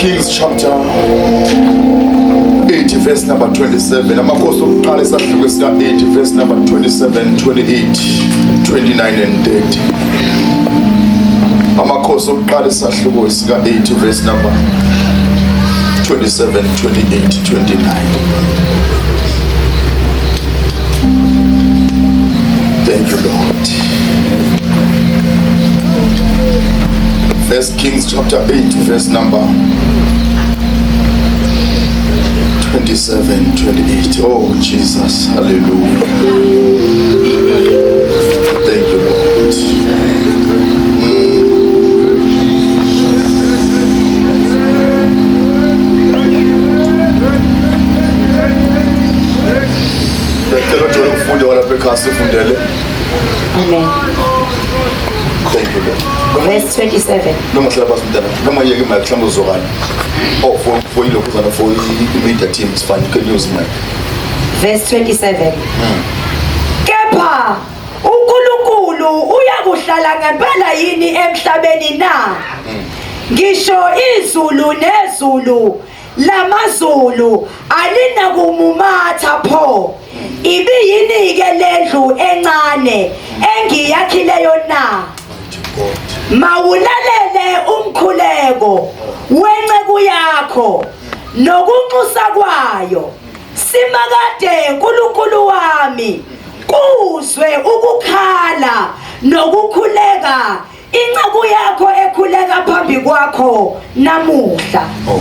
Kings chapter 8 verse number 27. Amakhosi okuqala isahluko sika 8 verse number 27, 28, 29 and 30. Amakhosi okuqala isahluko sika 8 verse number 27, 28, 29. Thank you, Lord. First Kings chapter 8 verse number 27, 28. Oh Jesus, hallelujah. Thank you, Lord. Ngiyacela ujwayele ukufunda walapha ekhaya sifundele. Amen. Thank you, Lord. Verse 27. Noma hlala phansi mntana. Noma yeke imali mhlawumbe uzokala. Oh, for ilokhuzana for i-media team it's fine. You can use mic. Verse 27. Kepha uNkulunkulu uyakuhlala ngempela yini emhlabeni na? Ngisho izulu nezulu lamazulu alinakumumatha pho. Ibiyini-ke lendlu encane engiyakhileyo na? Mawulalele umkhuleko wenceku yakho nokunxusa kwayo. Simakade uNkulunkulu wami, kuzwe ukukhala nokukhuleka inceku yakho ekhuleka phambi kwakho namuhla. Oh.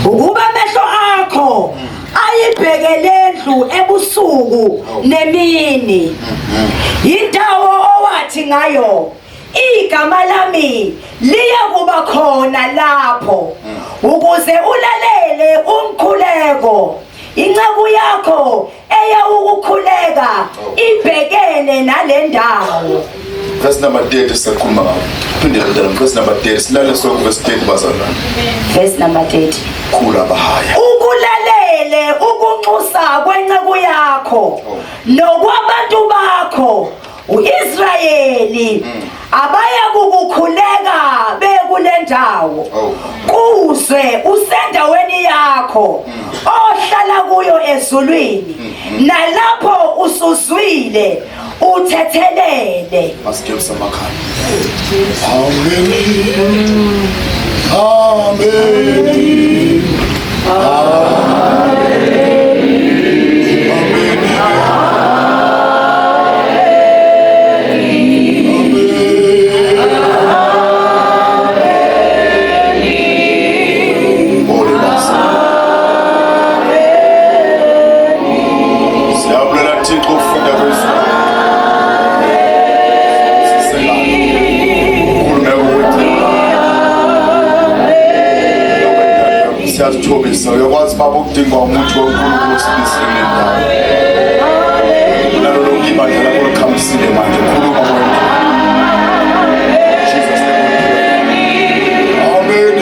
Ukuba amehlo akho ayibheke lendlu ebusuku nemini. Indawo owathi ngayo igama lami liyakuba khona lapho ukuze ulalele umkhuleko inceku yakho eyawukukhuleka ibhekene nale ndawo. Verse number 30 sisakhuluma ngawo. Phinde mntana verse number 30 silale sonke verse 30 bazalwane. Verse number 30. Khula bahaya. Ukulalele ukunxusa kwenceku yakho nokwabantu bakho uIsrayeli abaya kukukhuleka bekule ndawo. Oh. Kuzwe usendaweni yakho ohlala kuyo ezulwini, nalapho usuzwile uthethelele. Masigebe amakhaya. Amen. Amen. Amen. Siyabulela Thixo ukufunda kwezwi. Siselana. Ukhulume kuthi. Siyazithobisa uyakwazi baba ukudingwa umuntu woNkulunkulu osibisile nendawo. Nalo lonke ibandla lakho likhamisile manje khuluma wena. Jesus name we pray. Amen.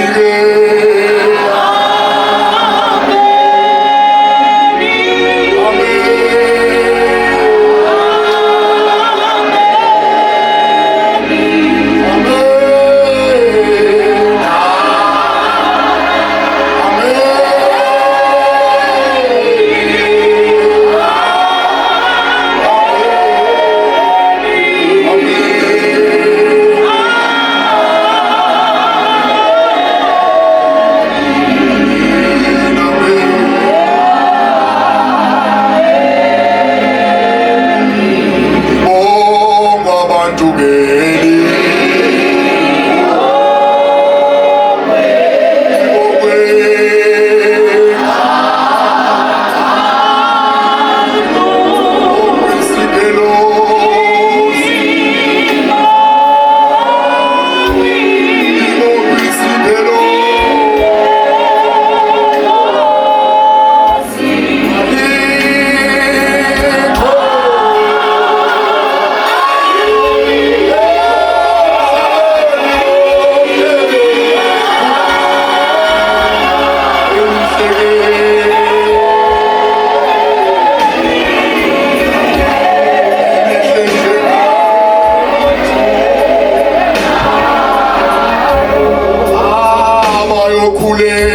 Bonke abantu beli Abayokhuleka.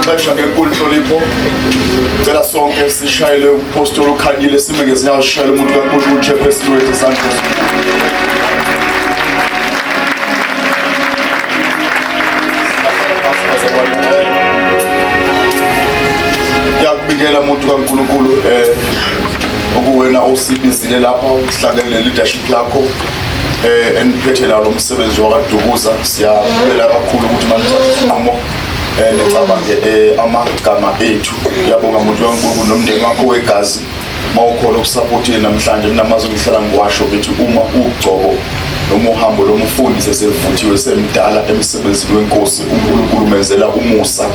Xesha ngenkulu inhlonipho. Cela sonke sishayele uPostoli uKhanyile sime ngezinyawo sishayele umuntu kaNkulunkulu uchairperson wethu isandla. Ngiyakubikela muntu kaNkulunkulu okuwena osibizile lapha uhlangene ne-leadership yakho eniphethe nalo umsebenzi wakaDukuza. Siyabela kakhulu ukuthi manje thatha isinqumo nicabange amagama ethu. Ngiyabonga muntu kaNkulunkulu nomndeni wakho wegazi mawukhona ukusapotile namhlanje. Kunamazwi ngihlala ngiwasho ngithi uma ugcobo noma uhambo lomfundisi esevuthiwe semdala emsebenzini wenkosi, uNkulunkulu menzela umusa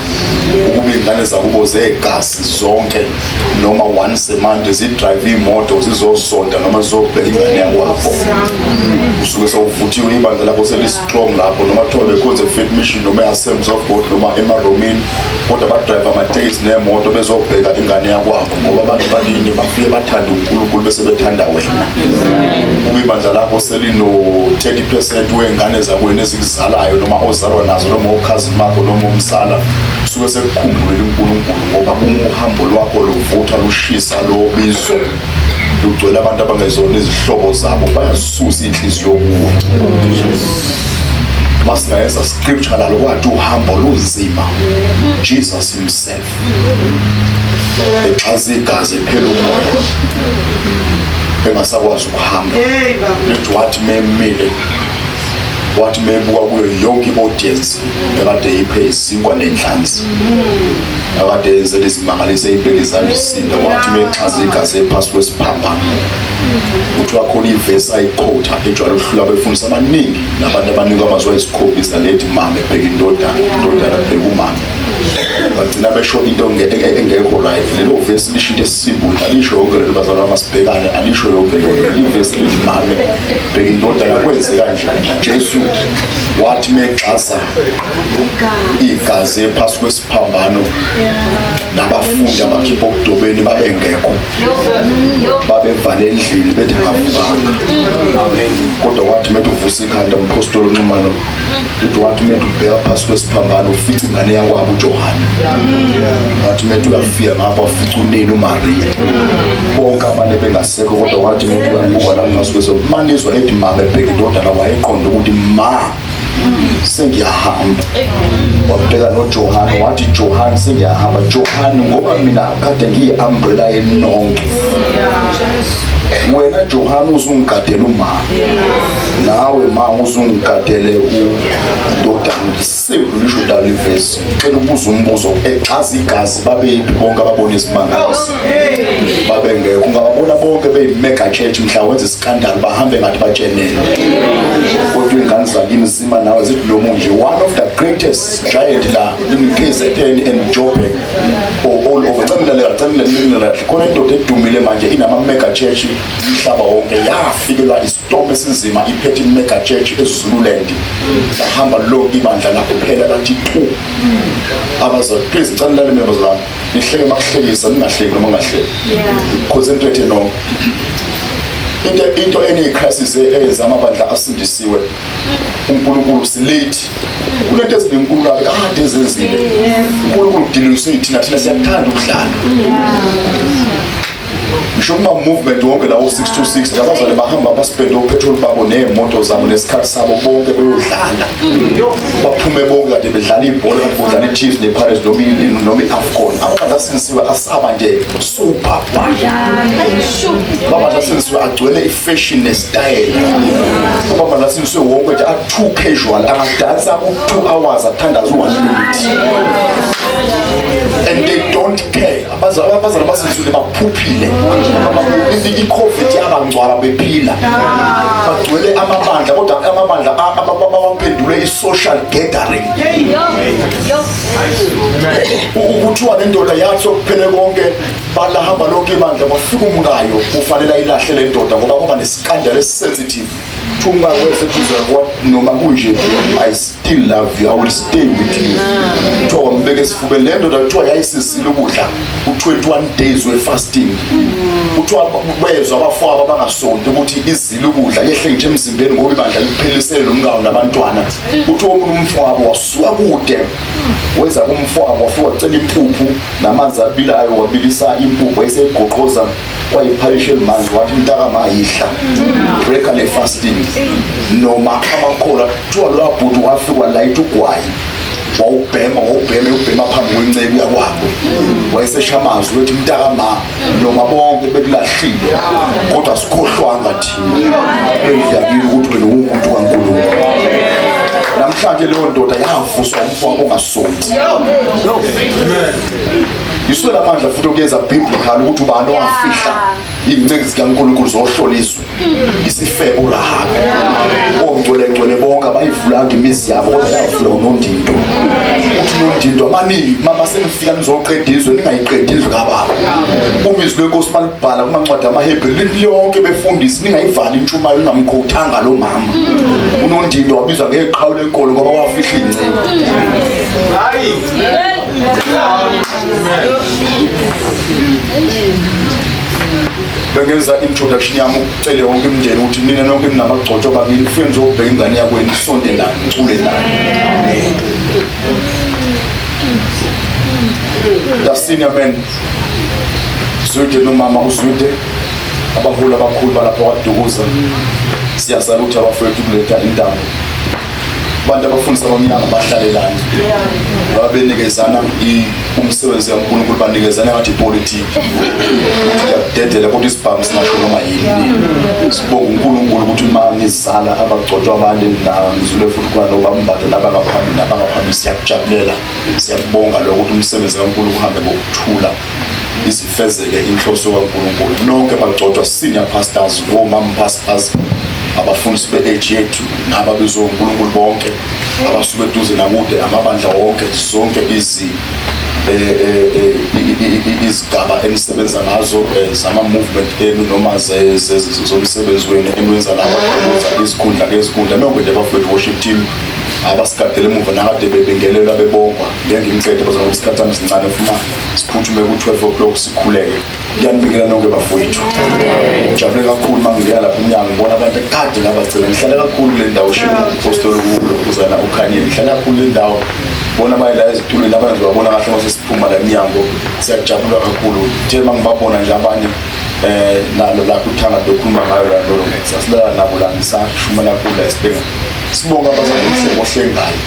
ukuba iy'ngane zakubo zegazi zonke noma once a month zidrive iy'moto zizosonta noma zizobheka ingane yakwabo. Usuke sewuvuthiwe, ibandla lakho seli-strong lapho, noma kuthiwa bekhonze Faith Mission noma e-Assemblies of God noma emaromini, kodwa badrive amatekisi nemoto bezobheka ingane yakwabo, ngoba abantu bakini bafike bathande uNkulunkulu bese bethanda wena. Uma ibandla lakho selino-30% wey'ngane zakwenu ezikuzalayo noma ozalwa nazo noma okhazini bakho noma umzala, suke sekukhumbulile uNkulunkulu, ngoba uma uhambo lwakho luvutha lushisa lobizo lugcwele abantu abangezona izihlobo zabo, bayasusa inhliziyo kuwe. Masingayenza scripture lalo kwathi uhambo lunzima, Jesus himself exhaza igazi ephela umoya engasakwazi ukuhamba, lithi wathi memile, wathi mebuka kuyo yonke i-audience ekade iphe isinkwa nenhlanzi, akade yenzela izimangaliso ey'mpela izandla isinda, wathi mexhaza igazi ephasi kwesiphambano, kuthiwa khona ivesi ayikhotha ejwayele ukuhlula abefundisi abaningi nabantu abanikwa amazwi ayisikhombisa lethi mama ebheka indodana, indodana ebheka umama, bagcina besho into engekho right. Lelo vesi lisho into esimple, alisho yonke lento bazalwane, masibhekane, alisho yonke lento. Ivesi lithi mame bheka indodana. Kwenze kanje, Jesu wathi mexhasa igazi ephasi kwesiphambano, nabafundi abakhipha okudobeni babengekho, babevale endlini bethi akavukanga, kodwa wathi methi uvusa ikhanda umpostoli uNxumalo, uthi wathi methi ubheka phasi kwesiphambano ufica ingane yakwabo uJohane, wathi methi uyafika ngapha ufica unini uMaria, bonke abanye bengasekho, kodwa wathi methi uyabuka la phasi kweso manizwa ethi mama ebheka indodana, wayeqonda ukuthi ma sengiyahamba. Wabheka noJohane wathi, Johane, sengiyahamba Johane, ngoba mina kade ngiyi-umbrella yenu nonke. Wena Johane uzungigadela umama, nawe ma uzungigadele undodana. Simple, lisho dala ivesi. Cela ukubuza umbuzo, exhaza igazi babeyiphi bonke ababona izimangaliso? Babengekho. Ungababona bonke beyi-mega church mhla wenza iskandali bahambe ngathi batshenele, kodwa iy'ngane zakini zima nawe zithi noma nje one of the greatest giant la in KZN and Joburg or all over. Cela nilalela, cela nilalela. Khona indoda edumile manje inama-mega church umhlaba wonke, yafikelwa istorm esinzima iphethe i-mega church eZululand, lahamba lonke ibandla lapho phela lathi tu. Abazali, please, ngicela nilalele mina bazalwane, nihleke makuhlekisa, ningahleki noma ningahleki, concentrate no into eniyi-crisis eyenza amabandla asindisiwe uNkulunkulu silate. Kunento ezinenkulu kabi kade ezenzile uNkulunkulu kudililiswe thina. Thina siyakuthanda ukudlala, ngisho kuma-movement wonke lawo 626 abazali bahamba baspende opetrol babo ney'moto zabo nesikhathi sabo bonke beyodlala, baphume bonke kade bedlala ibhola, kade bodlala i-Chiefs ne-Pirates noma i-AFCON. Amabandla asindisiwe asaba nje super, amabandla asindisiwe agcwele i-fashion nestyle. Amabandla asindisiwe wonke nje a-too casual, angadansa ku-2 hours, athandaze u-1 minute, and they don't care. Abazali abasindisiwe baphuphile, i-COVID yabangcwaba bephila. Bagcwele amabandla, kodwa amabandla bawaphendule i-social gathering. Kuthiwa le ndoda yathi okuphele konke, balahamba lonke ibandla, kwafika umkayo, kufanele ayilahle le ndoda ngoba kwaba nesikandela esisensitive. Thunga kweseduze noma kunje, I still love you, I will stay with you. Kuthiwa wambeka esifubeni. Le ndoda kuthiwa yayisisile ukudla u-21 days we-fasting. Kuthiwa bezwa abafowabo abangasonti ukuthi izile ukudla, yehle nje emzimbeni ngoba ibandla liphelisele nomkawo nabantwana. Kuthiwa omunye umfowabo wasuka kude weza kumfowabo, wafika wacela impuphu namanzi abilayo, wabilisa impuphu, wayeseyigoqoza kwayiphalisha elimanzi, wathi mntakama ayidla, breaker le fasting noma amakholwa. Kuthiwa loya bhuti wafika walayita ugwayi, wawubhema, wawubhema, ubhema phambi kwenceku yakwabo, wayesesha amazwi wethi mntakama, noma bonke bekulahlile kodwa sikhohlwanga thina endlu yakini ukuthi wena uwumuntu kaNkulunkulu. Namhlanje leyo ndoda yavuswa umfowabo ongasonti. Yiswela amandla futhi okuyenza biblical ukuthi ubani owafihla iy'nceku zikaNkulunkulu zohloliswe. Isifebe uRahabi, ongcwele ngcwele bonke abayivulanga imizi yabo, kodwa yavula unondindo. Uthi unondindo amaningi, mama senifika nizoqeda izwe, ningayiqedi indlu kababa. Uma izwi lenkosi balibhala kumancwadi amaHebheru lithi lonke befundisi ningayivali intshumayelo ningamkhothanga lo mama. Unondindo wabizwa ngeqhawe lenkolo ngoba wafihla iy'nceku. Bengenza introduction yami ukucele wonke imndeni ukuthi nina nonke ninamagcotsho bakini, kufike nizobheka ingane yakwenu, isonte nayo, nicule nayo. The senior man Zwide nomama uZwide, abaholi abakhulu balapha kwaDukuza, siyasalutha abafowethu kuletha intambo. Abantu abafundisa abamnyama bahlalelana babenikezana umsebenzi kaNkulunkulu, banikezana ngathi ipolitiki kuyadedela, kodwa isibhamu singasho noma yini. Sibonga uNkulunkulu ukuthi uma nizala abagcotshwa abanye ngizule futhi kwanobambatha nabangaphambi nabangaphambi, siyakujabulela, siyakubonga lokho ukuthi umsebenzi kaNkulunkulu uhambe ngokuthula, izifezeke inhloso kaNkulunkulu. Nonke bagcotshwa, senior pastors, omama pastors, abafundisi be-age yethu nababizwe uNkulunkulu bonke abasuke eduze nakude, amabandla wonke, zonke izi izigaba enisebenza ngazo zama-movement enu noma zomsebenzi wenu eniwenza lapha, izikhundla ngezikhundla, nonke nje bafowethu, worship team, abasigadele emuva nakade bebingelelwa bebongwa. Ngeke ngimqede bazona ngoba isikhathi sami sincane, funa siphuthume ku-12 o'clock sikhuleke. Ngiyanibingelela nonke bafowethu, ngijabule kakhulu uma ngingena lapha emnyango ngibona abantu ekade ngabagcina. Ngihlale kakhulu kule ndawo, shipostoli kulokuzana ukhanyile, ngihlale kakhulu kule ndawo, bona baye la ezitulweni, abanye ngibabona kahle uma sesiphuma la emnyango. Siyajabula kakhulu the uma ngibabona nje abanye nalo lapho uthanga lokhuluma ngayo la lolo sasilala nabo la, ngisashumela kakhulu la esibheka. Sibonga abazali umhlobo ohlengayo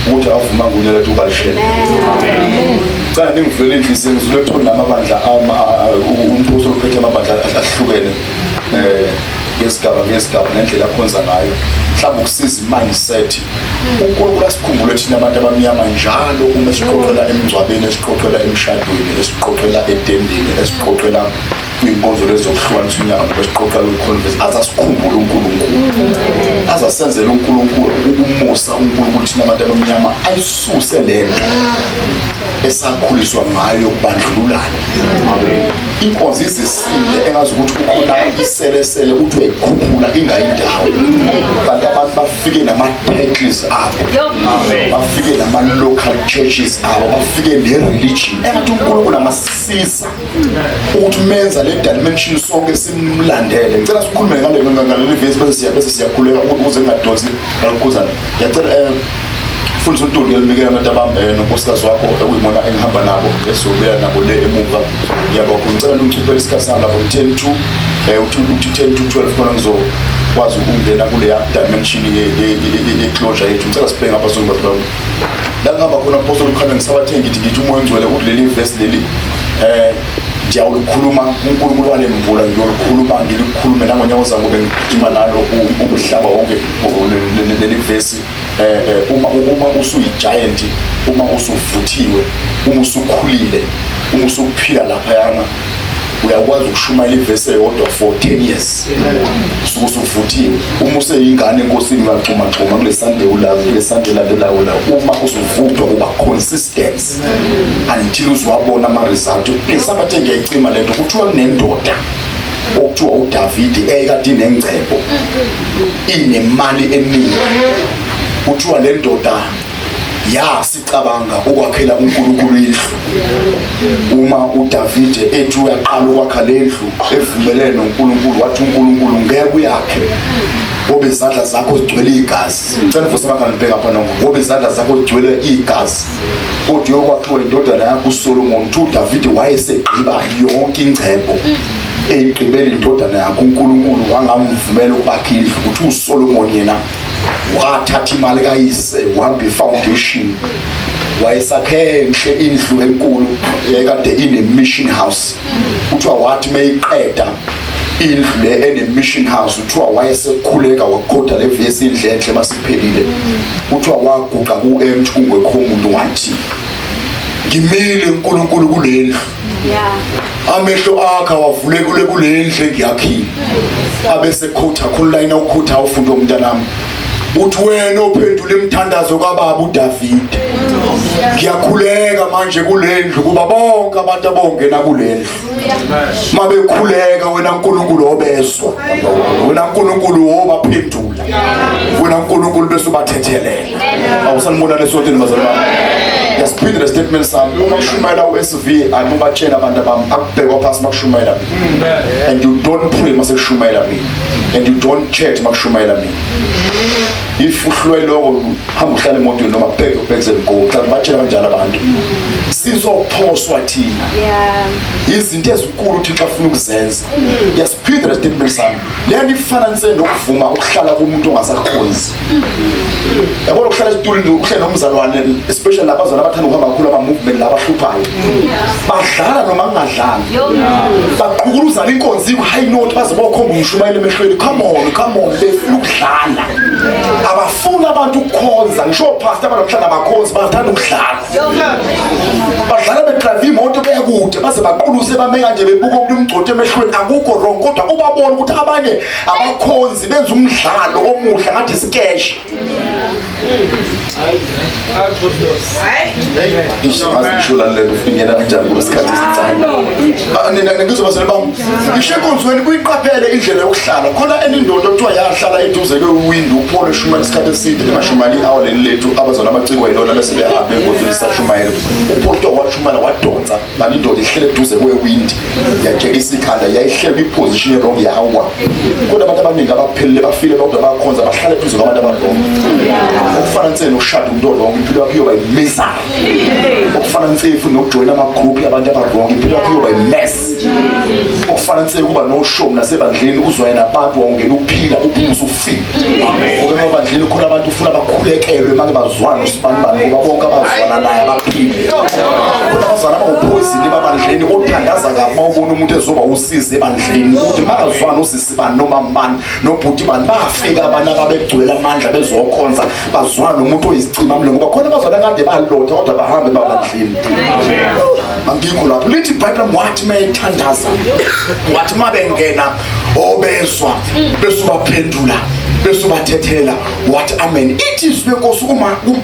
ukuthi avuma ngunyela ukuthi ubalishele. Cela ningivulele inhliziyo, ngizule kuthiwa namabandla umbuso uphethe amabandla ahlukene ngesigaba ngesigaba ngendlela akhonza ngayo, mhlawumbe ukusiza i-mindset. uNkulunkulu asikhumbule thina abantu abamnyama njalo uma esiqoqela emngcwabeni, esiqoqela emshadweni, esiqoqela etendeni, esiqoqela kwiy'nkonzo lezi zokuhlukanisa unyaka, noma esiqoqela kwi-conference, aze asikhumbule uNkulunkulu, aze asenzele uNkulunkulu umusa. uNkulunkulu thina abantu abamnyama ayisuse le nto esakhuliswa ngayo yokubandlululana. Inkonzo izisile engazi ukuthi kukhona iselesele ukuthi uyayikhuphula ingayindawo, kanti abantu bafike nama-titles abo, bafike nama-local churches abo, bafike ne-religion engathi uNkulunkulu angasiza ukuthi menza le dimension sonke simlandele. Ngicela sikhulume ngaleli vesi bese siyakhuleka ukuze ngingadonsi kalukhuzana. Ngiyacela fundisa uNtuli ngiyalimikela abantu abambene nonkosikazi wakho ekuyimona engihamba nabo esizobuya nabo le emuva. Ngiyabonga, ngicela nungicuphele isikhathi sami lapho 10 to uthi 10 to 12 khona ngizokwazi ukungena kuleya dimension ye-closure yethu. Ngicela sibheke ngapha sonke bazalwane la ngihamba khona. Apostle ukhona ngisabathe ngithi umoya ongcwele uthi leli verse leli ngiyawulikhuluma, uNkulunkulu walemvula, ngiyolikhuluma, ngilikhulume nangonyaka ozayo ngobe ngigijima nalo umhlaba wonke leli vesi. Uma usuyi-giant, uma usuvuthiwe, uma usukhulile, uma usuphila laphayana, uyakwazi ukushumayela ivesi eyodwa for 10 years, usuke usuvuthiwe. Uma useyingane enkosini uyaxhumaxhuma kule Sunday ula, kule Sunday landelayo la. Uma usuvuthwa uba consistent until uzowabona ama-result. Ngisabathe ngiyayicima lento, kuthiwa kunendoda Okuthiwa uDavide eyayikade inengcebo, inemali eningi. Kuthiwa le ndoda yasicabanga ukwakhela uNkulunkulu indlu. Uma uDavide ethi uyaqala ukwakha le ndlu evumelene noNkulunkulu, wathi uNkulunkulu ngeke uyakhe ngoba izandla zakho zigcwele igazi. Ngicela uvuse amakhanda nibheke apha nonke, ngoba izandla zakho zigcwele igazi. Kodwa uyokwakhiwa indodana yakho uSolomon. Uthi uDavide wayesegqiba yonke ingcebo eyigqibela indodana yakhe, uNkulunkulu wangamvumela ukubakha indlu. Uthi uSolomon yena wathatha imali kayise wamba i-foundation, wayesakhe enhle indlu enkulu eyayikade ine-mission house. Kuthiwa wathi meyiqeda indlu le ene-mission house, kuthiwa wayesekhuleka wakhotha le vesi, indlu enhle masiphelile. Kuthiwa waguqa ku-empty kungekho umuntu, wathi ngimile uNkulunkulu kulendlu, amehlo akhe awavulekule kulendlu engiyakhile. Abese khotha khona line ukhotha ufunda umntanami, uthi wena ophendula imithandazo kababa uDavide, ngiyakhuleka manje kulendlu kuba bonke abantu abongena kulendlu mabekhuleka wena uNkulunkulu obezwa, wena uNkulunkulu wobaphendula, wena uNkulunkulu bese ubathethelela. Awusanibona lesontweni bazalwane. Yasiphinde le statement sami, uma kushumayela u-SV angibatshela abantu abami, akubhekwa phasi makushumayela mina, and you don't pray mase kushumayela mina, and you don't chat makushumayela mina. If uhlulwe lokho, hamba uhlale emotweni noma bheke ubhekise go. Mhlawumbe batshela kanjalo abantu, sizophoswa thina izinto ezinkulu uThixo afuna ukuzenza. Yasiphinde le statement sami, lento ifana nse nokuvuma ukuhlala kumuntu ongasakhonzi. Yabona ukuhlala esitulini, ukuhlala nomzalwane, especially labazalwane abathanda ukuhamba kakhulu, ama-movement la abahluphayo, badlala noma kungadlali, baqhukuluzana inkonzo iku-high note, baze bokhomba umshumayelo emehlweni, come on, come on, befuna ukudlala. Abafuni abantu ukukhonza. Ngisho pastor abanamhlanje abakhonzi, bathanda ukudlala, badlala bedrayive imoto beya kude, baze baquluse bame kanje bebuka umuntu umgcoto emehlweni. Akukho wrong, kodwa ubabona ukuthi abanye abakhonzi, benza umdlalo omuhle ngathi isikeshi. Ngisho la lento ufingena kanjani kulesikhathi esincane. Nina ngizwa bazali bami, ngisho enkonzweni kuyiqaphele indlela yokuhlala khona. Enindoda okuthiwa yahlala eduze kwewindow, uPaul eshumayela isikhathi eside, engashumayeli i-hour leli lethu, abazalwane abacikwa yilona bese behambe enkonzweni isashumayela. UPaul kuthiwa washumayela wadonsa manje, indoda ihlele eduze kwewindi, yajekisa ikhanda, yayihlele kwiposition wrong, yawa. Kodwa abantu abaningi abaphelele bafile, kodwa bakhonza, bahlala eduze kwabantu abarong. Okufana nse nokushada umuntu orong, impilo yakho iyoba imisery. Okufana nse futhi nokujoyina amagruphu abantu abarong, impilo yakho iyoba imess. Okufana nse kuba noshomi nasebandleni, uzwaye nabantu, wawungena uphila, uphume usufile. Ngoba emabandleni khona abantu ufuna bakhulekelwe make bazwana usibanibani, ngoba bonke abazwana naye abaphile. Khona abazwana abawuphoyizini emabandleni, othandaza kabi uma ubona umuntu ezoba usizi ebandleni, ukuthi makazwana usisi bani noma mbani nobhuti bani, bafika abantu ababegcwele amandla bezokhonza, bazwana nomuntu oyisicimamlilo, ngoba khona abazwana kade balotha kodwa bahambe babandleni. Angikho lapho. Lithi iBhayibheli, wathi mayethandaza, wathi mabengena obezwa bese ubaphendula bese ubathethela, wathi amen. Ithi izwi lenkosi,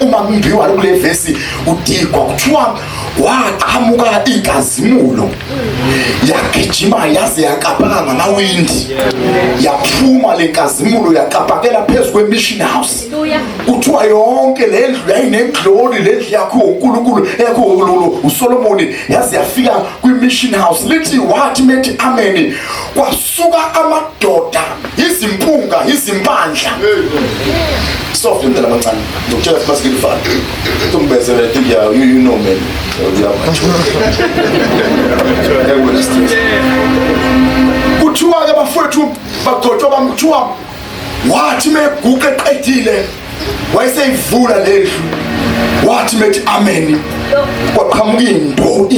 uma kumbiwa kule vesi udigwa, kuthiwa waqhamuka inkazimulo, yagijima yaze yakapaka ngamawindi, yaphuma lenkazimulo yakapakela phezu kwe-mission house. Kuthiwa yonke le ndlu yayineglory, le ndlu yakho uNkulunkulu, eyakho uNkulunkulu uSolomoni, yaze yafika kwi-mission house. Lithi wathi methi amen, kwasuka amadoda, izimpunga, izimpandla. Soft mntana amancane, ngizokutshela futhi masikilifana tumbezele. I think yeah, you know man, uyamature. Kuthiwa-ke bafowethu bagcotshwa bami, kuthiwa wathi meguqa eqedile, wayeseyivula lendlu, wathi methi amen, kwaqhamuka into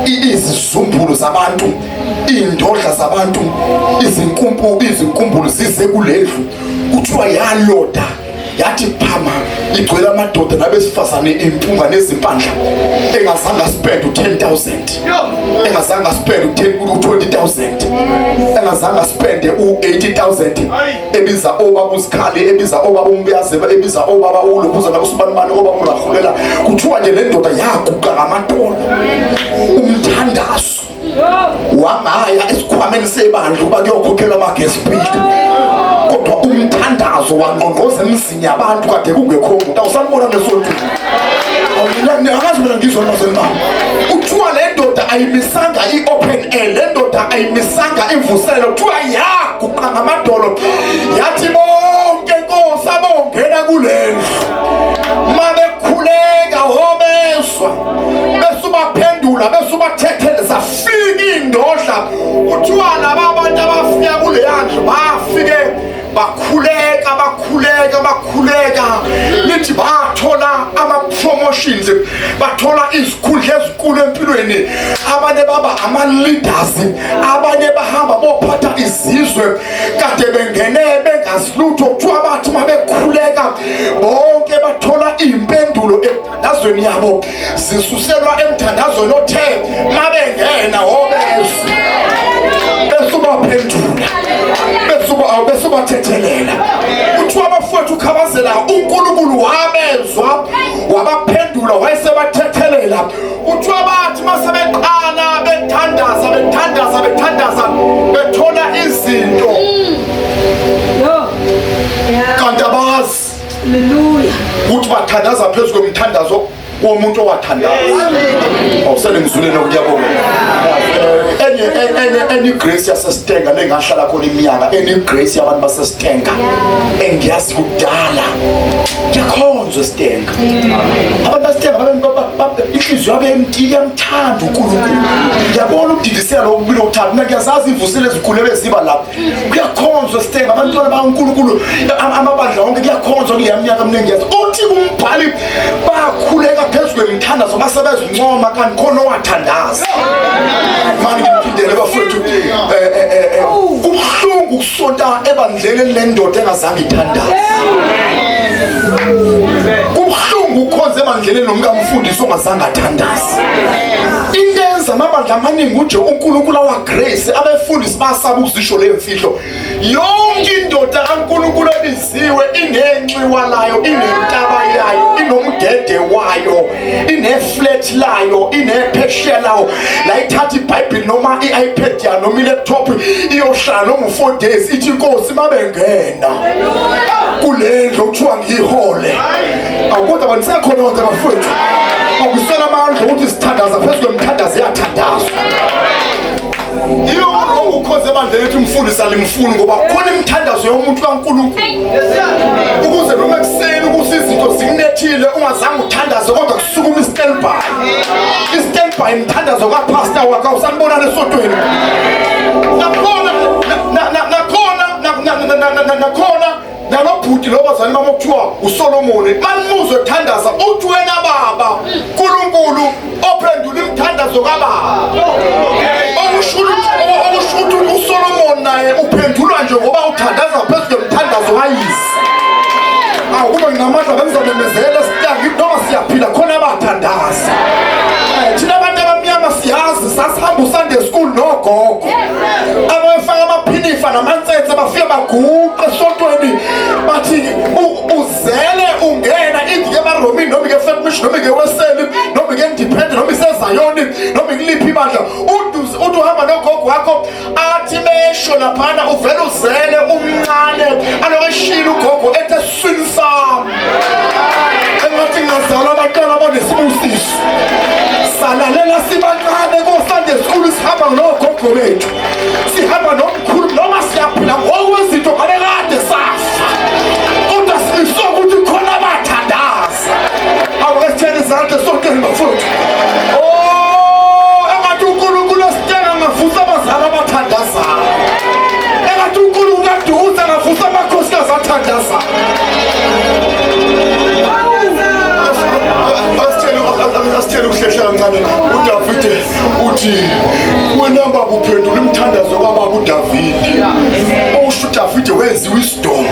izizumbulu zabantu, indodla zabantu, izinkumpu, izinkumbulo zize kulendlu. Kuthiwa yaloda yathi phama, igcwele amadoda nabesifazane, impunga nezimpandla, engazange aspend u-10,000, engazange aspend u-20,000, engazange aspende u-80,000, ebiza obaba uzikhali, ebiza obaba umbiyaze, ebiza obaba ulokhuza nakusibanibani, obaba urahulela. Kuthiwa nje le ndoda yaguqa ngamadolo, umthandazo. Wangaya esikhwameni sebandla uba kuyokhokhelwa ama-gas bill, kodwa umthandazo wangqongqoza emzini yabantu kade kungekho muntu. Awusanibona nesontweni, angazi mina ngizwa nozeni bami. Kuthiwa le ndoda ayimisanga i-open air, le ndoda ayimisanga imvuselelo. Kuthiwa yaguqa ngamadolo yathi, bonke nkosi abongena kule ndlu mabekhuleka hobezwa, bese ubaphendula, bese ubathethele. Zafika iy'ndodla. Kuthiwa laba abantu abafika kuleya ndlu bafike bakhuleka, bakhuleka, bakhuleka. Lithi bathola ama-promotions, bathola izikhundla ezinkulu empilweni. Abanye baba ama-leaders, abanye bahamba bophatha izizwe kade bengene bengazi lutho. Kuthiwa bathi uma bekhuleka bonke bathola iy'mpendulo emthandazweni yabo, zisuselwa emthandazweni othe mabengena wobezwa, bese ubaphendula, bese ubathethelela. Kuthiwa abafowethu ukhabazela uNkulunkulu wabezwa, wabaphendula, wayesebathethelela. Kuthiwa bathi masebeqala bethandaza, bethandaza, bethandaza, bethola izinto kanti abazi Hallelujah. ukuthi bathandaza phezu komthandazo womuntu owathandaza. Awusele ngizule nokuyabonga. Enye grace yaseStenga lengahlala khona iminyaka, enye grace yabantu baseStenga engiyazi kudala, kuyakhonzwa eStenga. Abantu baseStenga inhliziyo yabo iyamthanda uNkulunkulu. Ngiyabona ukudidisela lokhu kubili okuthathu. Mina ngiyazazi ivusile ezikhulu ebeziba lapha. Kuyakhonzwa eStenga, abantwana bakaNkulunkulu, amabandla wonke kuyakhonzwa kuleya minyaka eminingi yazi. Uthi umbhali bakhuleka phezu kwemithandazo base bezincoma, kanti khona owathandaza. Mani ngiphindele bafowethu, kubuhlungu ukusonta ebandleni elinendoda engazange ithandaze. Kubuhlungu ukukhonza ebandleni nomkamfundisi ongazange athandaze. Into enza amabandla amaningi uje uNkulunkulu awagrace, abefundisi basaba ukuzisho le mfihlo. Yonke indoda kaNkulunkulu ebiziwe inenxiwa layo, inentaba yayo, inomgede wayo, ineflat layo, inephesheya lawo la ithatha iBhayibheli noma i-iPad yayo noma i-laptop, iyohlala noma u-4 days, ithi inkosi babengena kule ndlu okuthiwa ngiyihole. Awukodwa banisekhona kodwa bafowethu, akusela amandla ukuthi sithandaza phezu kwemithandazo iyathandazwa. Iyo ukhoze ebandleni ethi umfundisi alimfuni, ngoba khona imithandazo yomuntu kaNkulunkulu ukuze noma ekuseni ukuthi izinto zikunethile ungazange uthandaze, kodwa kusukuma i-standby, i-standby imithandazo kapastor wakho. Awusanibonana esontweni nakhona, nakhona, nakhona nalobhuti lo bazali bami okuthiwa uSolomoni, manimuzwe ethandaza uthi, wena baba uNkulunkulu ophendula imithandazo kababa. Okusho ukuthi uSolomon naye uphendulwa nje ngoba uthandaza phezu kwemthandazo kayise. Awu, kube nginamandla bengizomemezela esitangi noma siyaphila khona abathandaza. Thina abantu abamnyama siyazi, sasihamba uSunday school nogogo abafaka amaphinifa namantsetse, bafike baguqe esontweni bathi uzele ungena indlu emaRomini noma ike-Faith Mission noma ike-Weseli noma ike-Independent noma iseZayoni noma ikuliphi ibandla, uthi uhamba nogogo wakho, athi mesho laphana uvele uzele umncane, alokhu eshilo ugogo ethi esiswini sami engathi ngingazalwa abantwana abanesibusiso. Salalela sibancane ko-Sunday school, sihamba nogogo bethu, sihamba nomkhulu, noma siyaphila ngokwezinto ngabe kade safa, kodwa simiswe ukuthi khona abathandaza. Awukesithele izandla esontweni bafowethu. Oh, engathi uNkulunkulu esitenga angavusa abazali abathandazayo, engathi uNkulunkulu kaduze angavusa amakhosikazi athandazayo. Asithele ukuhlehla kancane. UDavide uthi, wena baba uphendula imthandazo kababa uDavide. Usho uDavide wenziwa isidomo,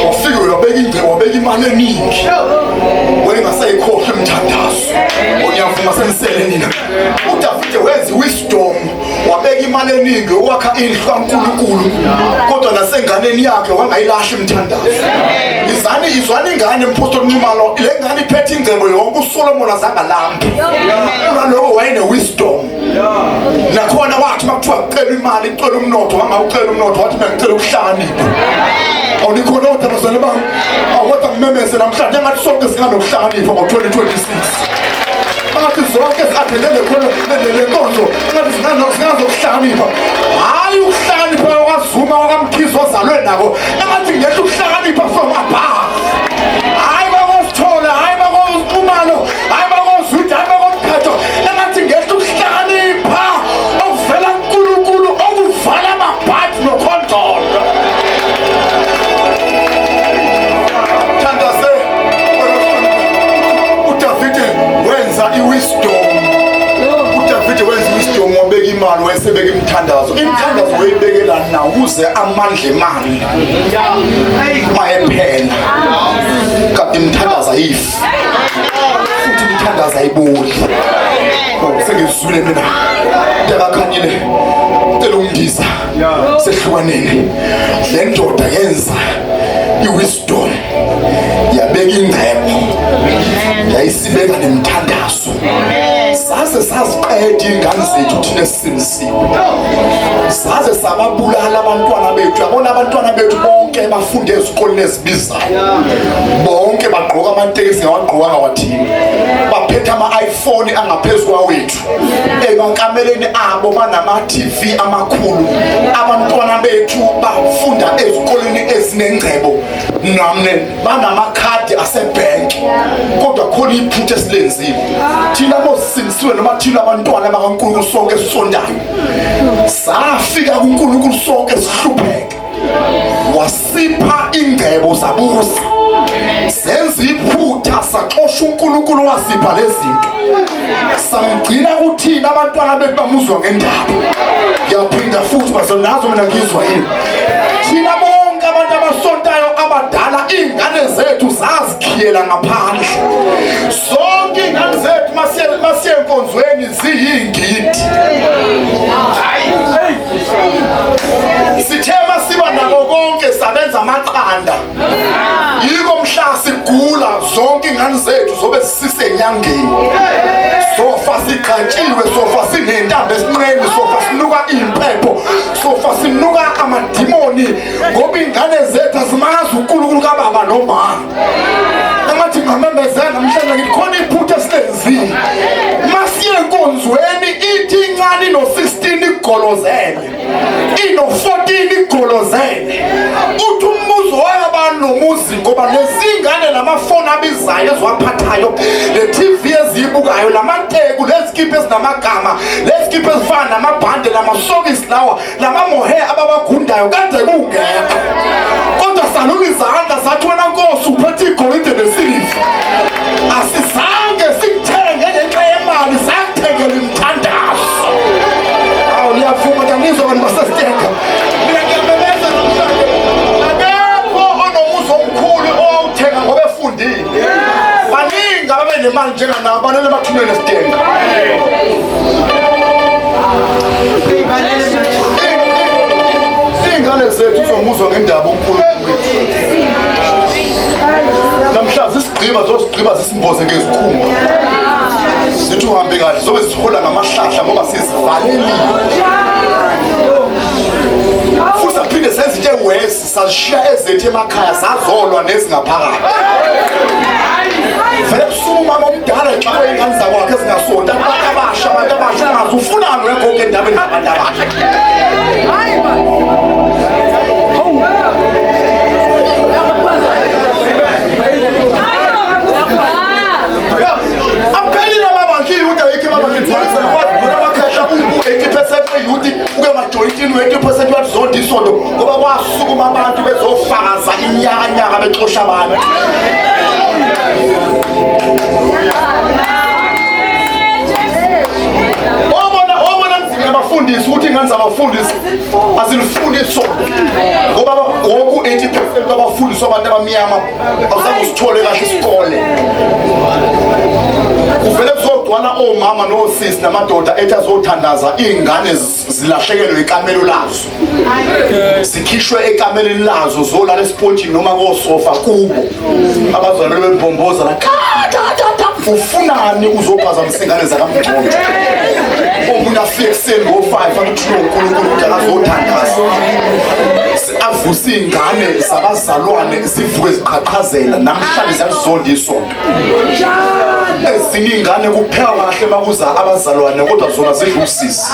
wafike wabeka ingcebo, wabeka imali eningi, wayengasayikhohlwa imthandazo. Onyavuma senisele nina. UDavide wenziwa isidomo. Wabeka imali eningi ukwakha indlu kaNkulunkulu, kodwa nasenganeni yakhe wangayilahla imthandazo. Izani izwani ingane mphostoli Nxumalo, le ngane iphethe ingcebo yonke uSolomon azangalambi. Kunaloko wayene wisdom. Nakhona wathi makuthiwa kucela imali, kucela umnotho, wangawucela umnotho, wathi mina ngicela ukuhlakanipha. Awunikhona kodwa bazalwane bami, awukodwa ngimemeze namhlanje engathi sonke singanokuhlakanipha ngo-2026. Ngathi zonke si-athende khona le nkonzo, ngathi singazokuhlakanipha. Hhayi ukuhlakanipha kwaZuma kwaMkhize ozalwe nako, engathi ngehla ukuhlakanipha from above. Hhayi bakosithole, hhayi bakoNxumalo, hhayi bakoZwide, hhayi bakoMkhatho, engathi ngehla ukuhlakanipha okuvela kuNkulunkulu okuvala amabhadi nokhondolo. Thandaze uDavide wenza iwisdom. uDavide wenza iwisdom, wabeka imali, wayesebeka imithandazo. Imithandazo wayibekela na ukuze amandla emali mayephela. Kanti imithandazo ayifi. Futhi imithandazo ayiboli. Oh, sengizwile mina. Ndakakhanyile. Cela ungiza. Sehlukaneni. Le ndoda yenza iwisdom. Yabeka ingcebo. Yayisibeka nemithandazo. Saze saziqeda iy'ngane zethu thina esisindisiwe. Saze sababulala abantwana bethu. Yabona abantwana bethu bonke bafunde ezikoleni ezibizayo. Bonke bagqoka amatekisi ngawagqokanga wathina. Baphethe ama-iPhone angaphezu kwawethu. Emankameleni abo banama-TV amakhulu. Abantwana bethu bafunda ezikoleni ezinengcebo. Namne banamakhadi asebhenki, kodwa khona iphutha esilenzile thina bosindisiwe noma thina abantwana bakaNkulunkulu sonke esisontayo, safika kuNkulunkulu sonke sihlupheke, wasipha ingcebo sabusa, senza iphutha saxosha uNkulunkulu wasipha lezinto, samgcina kuthina abantwana bethu bamuzwa ngendaba. Ngiyaphinda futhi bazonazo mina ngizwa yini thina bonke abantu abasontayo abadala, iy'ngane zethu zazikhiyela ngaphandle. Zonke iy'ngane zethu masiye enkonzweni ziyingidi. Sithe masiba nako konke sabenza amaqanda, yiko mhla sigula zonke iy'ngane zethu zobe sisenyangeni, sofa siqhantshiwe, sofa sinentambo esinqeni, sofa sinuka impepho, sofa sinuka amadimoni, ngoba iy'ngane zethu azimazi uNkulunkulu kababa nomama. Engathi ngamemezela namhlanje ngithi khona iphutha esilenzile. Masiye enkonzweni ithi incane ino-16 igolozele, ino-14 igolozele, uthi umbuzo wayabantu nomuzi, ngoba lezingane lamafoni abizayo eziwaphathayo, le TV eziyibukayo, lamateku, lezikipha ezinamagama, lezikipha ezifana namabhande, lamasokisi lawa, lamamohe ababagundayo kade kungekho, kodwa salula izandla sathi wena Nkosi uphethe igolide nesiliva, asizange sikuthenge ngenxa yemali, sakuthengela imithandazo. Awu niyavuma kanizwa bantu basesitenga. Mina ngiyamemeza namhlanje, akekho onomuzi omkhulu owawuthenga ngoba efundile. Baningi ababe nemali njenganabo banele emathuneni esitenga. Iy'ngane zethu uzomuzwa ngendaba uNkulunkulu wethu. Namhla zisigqiba zosigqiba zisimboze ngezikhumba, zithi uhambe kahle, zobe zihola ngamahlahla ngoba sizivalelile. Futhi saphinde senza into ewesi, sazishiya ezethu emakhaya sazolwa nezingaphakathi. Vele kusuka umama omdala exakwe iy'ngane zakwakhe ezingasonti, abantu abasha, abantu abasha ungazi ufunani wegogo endabeni zabantu abasha. Aphelile amabandla, iyouth ayikho emabandleni. Amakhehla u-80% weyouth uke majoyintini, u-80% wathi zonke isonto, ngoba kwasukuma abantu bezofakaza inyakanyaka bexosha abantu. Obona obona nzima abafundisi ukuthi ingane zabafundisi azilifuni isonto, ngoba woke u-80% wabafundisi wabantu abamnyama awuzange usithole kahle isikole, kuvele kuzogcwala. Kugcwala omama nosisi namadoda ethi azothandaza iy'ngane zilahlekelwe ikamelo lazo. Zikhishwe ekameleni lazo zolala esipontshini noma kosofa kubo. Abazalwane bembomboza la kha ufunani uzophazamisa ingane zakamgcojo. Omunye afike ekuseni ngo-5 akuthiwe uNkulunkulu ukuthi akazothandaza. Avuse iy'ngane zabazalwane zivuke ziqhaqhazela namhlanje ziyalizonda isonto. Ezinye iy'ngane kupheka kahle makuza abazalwane kodwa zona zidla usisi.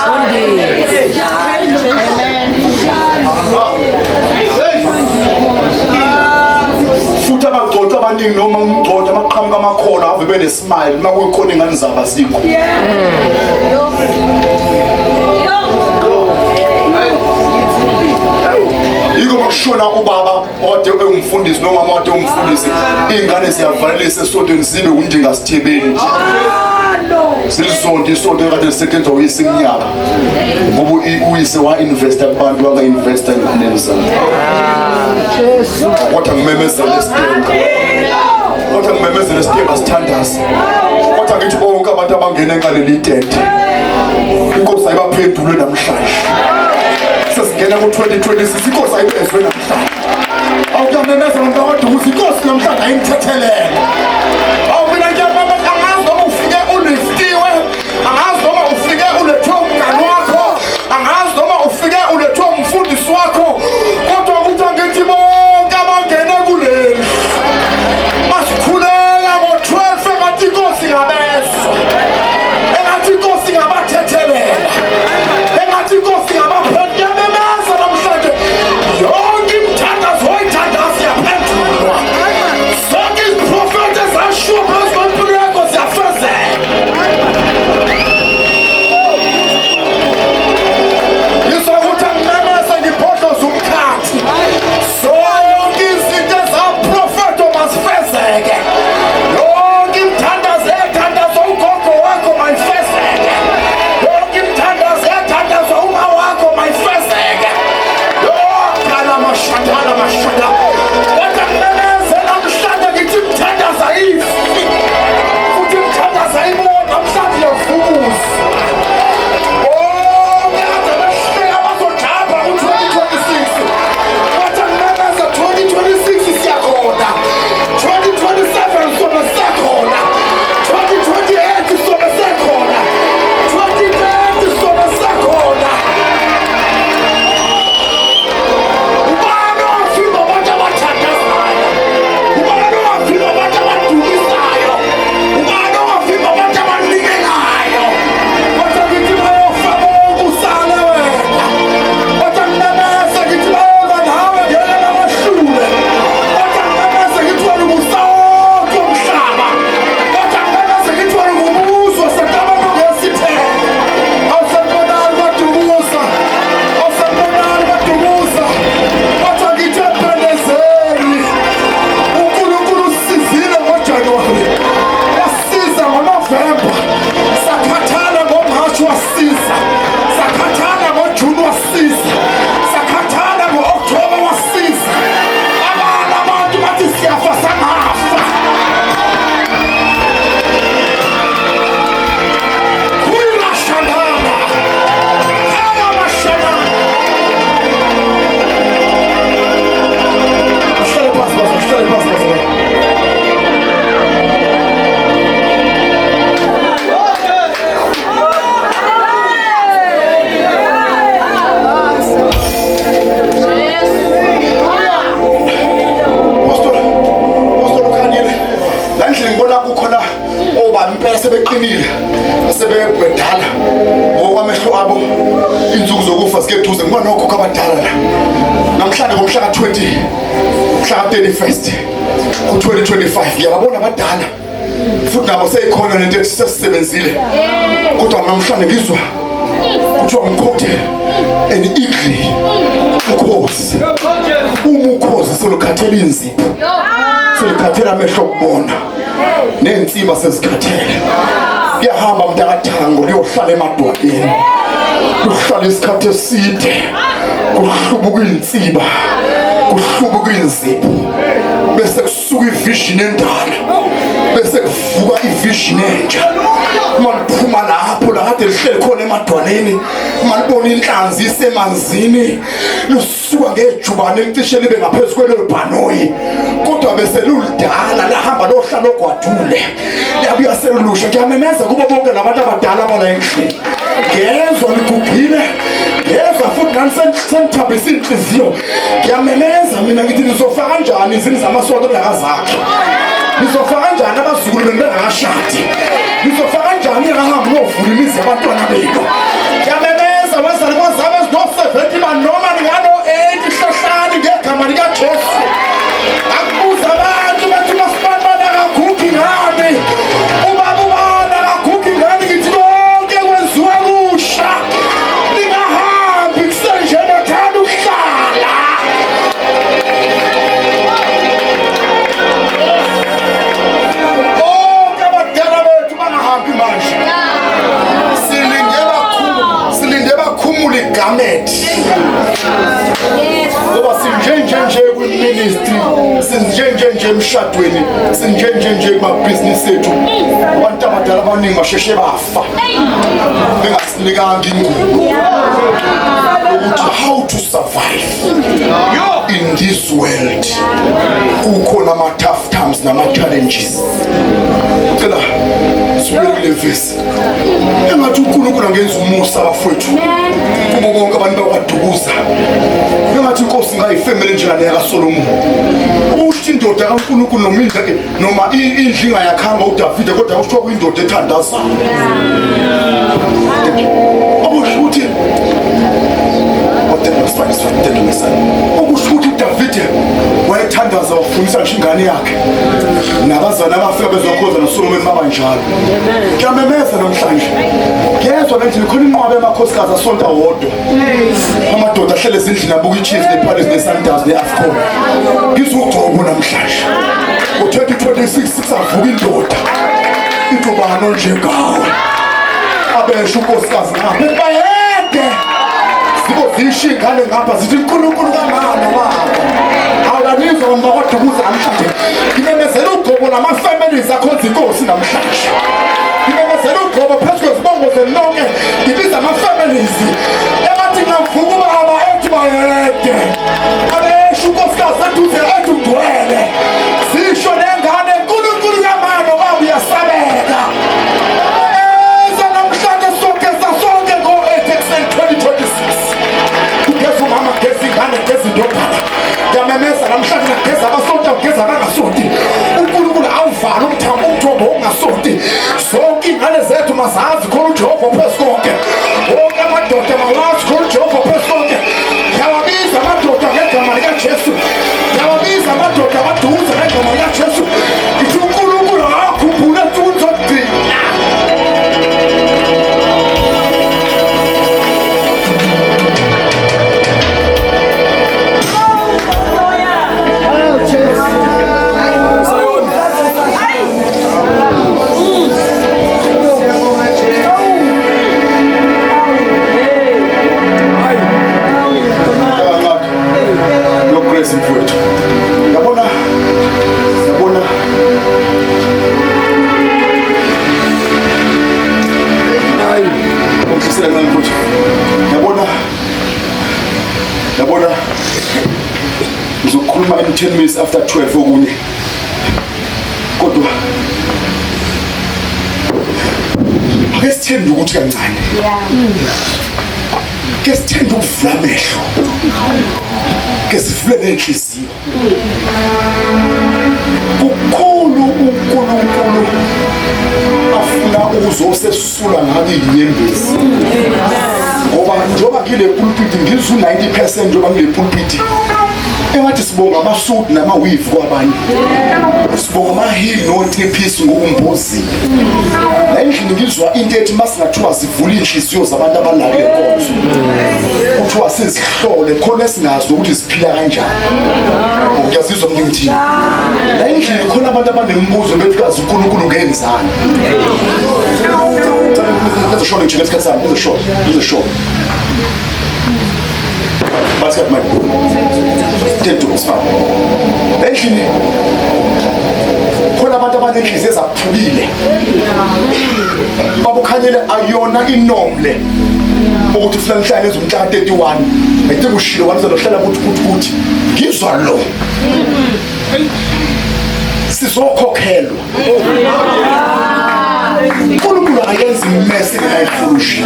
Futhi abagcotshwa abaningi noma umgcotshwa amaqhamuka amakhono ave benesmile uma kuyikhona ingane zabo azikho. Yiko makushona ubaba ode ewumfundisi nomama ode ewumfundisi iy'ngane ziyavalelisa esontweni zibe undingasithebeni nje. Silizonto isonto ekade lisetshenzwa uyise iminyaka ngoba uyise wa-investa kubantu wanga-investa enganeni zabo. Kodwa ngimemezele isitemba, kodwa ngimemezele isitemba sithandaze, kodwa ngithi bonke abantu abangena ngaleli tende inkosi ayibaphendule namhlanje. Sesingena ku-2026 inkosi ayibezwe namhlanje. Awuyamemeza mntu ukuthi inkosi namhlanje ayimthethelele. Awu mina ngiyamemeza, angazi noma ufike uliftiwe, angazi noma ufike ulethwe umngani wakho, angazi noma ufike ulethwe umfundisi wakho, kodwa ukuthi angithi bonke abangene kuleli masikhuleka ngo-12 engathi inkosi ngabezwa, engathi inkosi ngabathethelela, engathi inkosi ngabaphendula. Ngiyamemeza namhlanje yonke imithandazo oyithandaza iyaphendulwa, zonke iziprofethi ezashiwo phezu kwempilo yakho ziyafezeka. Ngizokuthi angimemeze ngibhodloze umkhathi, zonke izinto ezaprofetho mazifezeke, yonke imithandazo ethandazwa ugogo wakho mayifezeke, yonke imithandazo ethandazwa uma wakho mayifezeke. Yokhala mashandala mashanda, kodwa ngimemeze namhlanje ngithi imithandazo ayifi, futhi imithandazo ayibona namhlanje iyavukuza. Bonke ade behleka bazojabha ku-2026, kodwa ngimemeze 2026 siyakhona, 2027 sobe siyakhona, 2028 sobe siyakhona, 2030 sobe siyakhona. Ubani owafika abantu abathandazayo? Ubani owafika abantu abadukisayo? Ubani owafika abantu abanikelayo? Kodwa ngithi bayofa bonke usale wena. Kodwa ngimemeze ngithi bayolwa nawe ngeke babahlule. Kodwa ngimemeze ngithi wena ubusa wonke umhlaba. Kodwa ngimemeze ngithi wena ungumbuso wasentabeni ongesithelo. Awusanibonani badukuza, awusanibonani badukuza. Kodwa ngithi ebhendezeni, uNkulunkulu usizile ngoJanuwari, wasiza ngoNovemba, sakhathala ngoMashi wasiza, sakhathala ngoJuni wasiza, sakhathala ngo-Okthoba wasiza. Abanye abantu bathi siyafa sangafa. Kuyirashandana, kayabashandana. Ahlale phansi baba, ahlale phansi baba. Pastor, Pastor ukhanyile. La ndlela ngibona kukhona obaba impela sebeqinile, sebebedala. Ngokwamehlo abo insuku zokufa zikeduze ngibona nokhokho abadala la. Namhlanje ngomhla ka-20, mhla ka-31st ku-2025 ngiyababona abadala. Futhi nabo seyikhona lento ethi sesisebenzile. Kodwa namhlanje ngizwa kuthiwa ngikhothe an eagle ukhozi. Uma ukhozi selukhathela inzipho, selukhathela amehlo okubona, ney'nsiba sezikhathele. Kuyahamba mntakathango liyohlala emadwaleni, kuhlala isikhathi eside, kuhlubuka iy'nsiba, kuhlubuka iy'nzipho, bese kusuka ivision endala. Bese kuvuka ivision entsha. Uma liphuma lapho la kade lihleli khona emadwaleni, uma libona inhlanzi isemanzini, lisuka ngejubane licishe libe ngaphezu kwelelo bhanoyi. Kodwa bese lulidala lahamba lohlala ogwadule. Liyabuya selulusha. Ngiyamemeza kubo bonke labantu abadala abala endlini. Ngezwa ligugile. Ngezwa futhi nani senithambisa inhliziyo. Ngiyamemeza mina ngithi nizofa kanjani izini zamasonto bengakazakhi. Nizofa kanjani abazukulu benu bengakashadi. Nizofa kanjani ningahambi niyovula imizi yabantwana benu. Ngiyamemeza wezani kwazami ezino-70 banoma ningano-80 hlohlani ngegama likaJesu. Akubuza abantu bathi umasibani akagugi ngani. Ubaba ubani akagugi ngani ngithi konke kwenziwa kusha. Ningahambi kusenjena thanda ukuhlala. Bonke abadala bethu bangahambi manje. Silinde bakhumule, silinde bakhumule igamethi. Ngoba sinjenje nje kwiministry, sinjenje nje emshadweni, sinjenje nje kumabhizinisi ethu. Abantu abadala abaningi basheshe bafa. Bengasinikanga ingubo ukuthi how to survive in this world. Kukhona ama tough times nama challenges. Cela sibuyele kule vesi. Engathi uNkulunkulu angenza umusa bafowethu kubo bonke abantu bakwaDukuza. Engathi inkosi ingayifemele njengale yakaSolomon. Ukuthi indoda kaNkulunkulu noma indlu noma indlu ingayakhanga uDavide kodwa kuthiwa kuyindoda ethandazayo. Okusho ukuthi okusho ukuthi uDavide wayethandaza wafundisa ngisho ingane yakhe nabazali abafika bezokhonza noSolomoni baba njalo. Ngiyamemeza namhlanje. Ngiyezwa le ndlela khona inqwaba yamakhosikazi asonta wodwa. Amadoda ahlele ezindlini abuka iChiefs nePalace neSundowns neAfcon. Ngizugcobo namhlanje. Ngo-2026 kusavuka indoda. Ithi ubani onjengawe? Abesho unkosikazi ngapha. Bayede! Zibo zisho ingane ngapha zithi uNkulunkulu kamama wabo. Awulanizwa abantu bakwaDukuza namhlanje. Ngimemezela ugcobo lama-families akhonza inkosi namhlanje. Ngimemezela ugcobo phezu kwezibongo zenu nonke. Ngibiza ama-families. Engathi ngavuka ubaba ethi bayede. Abesho unkosikazi eduze ethi ugcwele. Zisho nengane uNkulunkulu kamama wabo uyasabeka. Eza namhlanje sogeza sonke ngo-8 ekuseni 2026. Kugeza umama, kugeza ingane, kugeza indodana. Ngiyamemeza namhlanje ngageza abasonta, kugeza abangasonti. uNkulunkulu awuvale umthambo umthombo wokungasonti. Zonke iy'ngane zethu mazazi khona uJehova phezu konke. Wonke amadoda mawazi khona uJehova phezu konke. Ngiyawabiza amadoda ngegama likaJesu. Ngiyawabiza amadoda abaduze ngegama likaJesu. Ngithi uNkulunkulu akakhumbule ensukwini zokugcina. No grace mfowethu. Yabona yabona Hayi, ungihlisela kancane mfowethu. Yabona yabona ngizokhuluma in 10 minutes after 12 okunye. Kodwa ake sithembe ukuthi kancane. Ke sithembe ukuvula amehlo. Ke sivule nenhliziyo. Kukhulu uNkulunkulu afuna ukuzosesula ngako inyembezi. Ngoba njengoba ngile pulpit ngizwa 90% njengoba ngile pulpit. Engathi sibonga amasuit nama-weave kwabanye. Sibonga ama-heel no-three-piece ngokumbozile. La endlini ngizwa into ethi masingathiwa sivule iy'nhliziyo zabantu abala kule nkonzo. Kuthiwa sizihlole khona esingazi ukuthi siphila kanjani. Ngiyazizwa mina ngithini. La endlini khona abantu abanemibuzo bethi kazi uNkulunkulu ngenzani. Ngizosho nje ngesikhathi sami, ngizosho, ngizosho. Bathi kathi manje. 10 to 5. Endlini Khona abantu abanenhliziyo ezaphukile. Babukhanyele ayona inomle ukuthi ufuna nihlale ezumhla 31. I think ushilo wathi uzohlala kuthi kuthi kuthi ngizwa lo. Sizokhokhelwa. uNkulunkulu akayenzi imese engayifushi.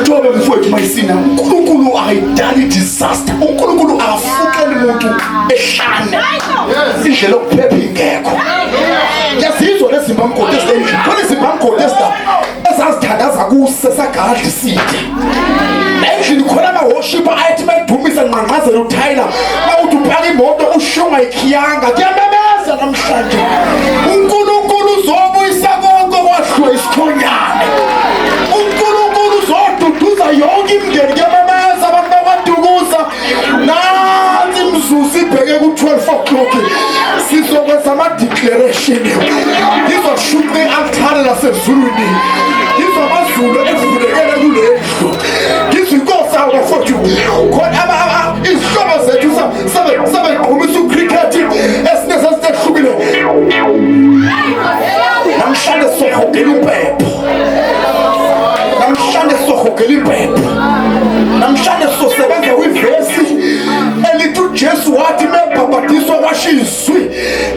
Tobe mfowethu mayisina uNkulunkulu akayidali disaster. uNkulunkulu akafukeli umuntu ehlane. Indlela yokuphepha ingekho. Ngiyazizwa lezi zimbamgodi ezilendlini. Khona izimbamgodi ezila ezazithandaza kuse sagadla isitha. Endlini khona ama-worshipper ayethi mayidumisa nqanqazela uTyler. Mawuthi uphaka imoto usho ungayikhiyanga. Kuyamemeza namhlanje. uNkulunkulu uzobuyisa konke okwadliwa isikhonyane. uNkulunkulu uzoduduza yonke imindeni kuyamemeza abantu bakwaDukuza. Nansi imizuzu ibheke ku-12 o'clock. Sizokwenza ama-declaration. Ngizoshuqa i-altare lasezulwini. Ngizwa amazulu evulekele kule ndlu. Ngizwa inkosi awu bafowethu. Khona izihlobo zethu sabegqumisa ucricket esine sesitehlukile. Namhlanje sohogela impepho. Namhlanje sohogela impepho. Namhlanje sosebenza kwivesi elithi uJesu wathi mebhabhadiswa kwasho izwi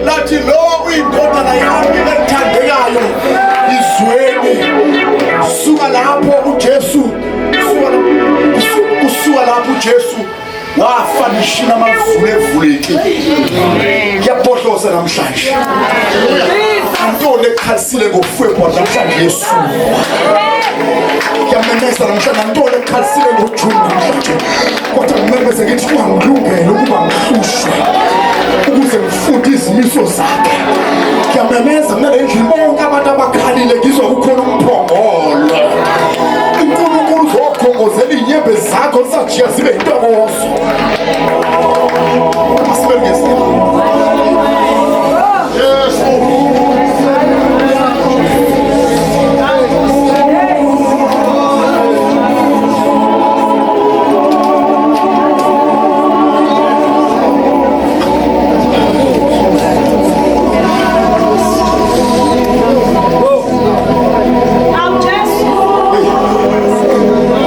lathi lo uyindodana yami ethandekayo izweni. Suka lapho uJesu kusuka lapho uJesu wafa lishina amazulu evulekile. Ngiyabhodloza namhlanje. Antoni ekhalisile ngoFebruary namhlanje yesuku. Ngiyamemeza namhlanje antoni ekhalisile ngoJune namhlanje. Kodwa ngimemeze ngithi kungangilungela ukuba ngihlushwe ukuze ngifunde izimiso zakhe. Ngiyamemeza mina le ndlini bonke abantu abakhalile ngizwa kukhona umphongolo. uNkulunkulu uzokhongozela iy'nyembezi zakho zizajika zibe yintokozo. Asibe ngesinye. Yes.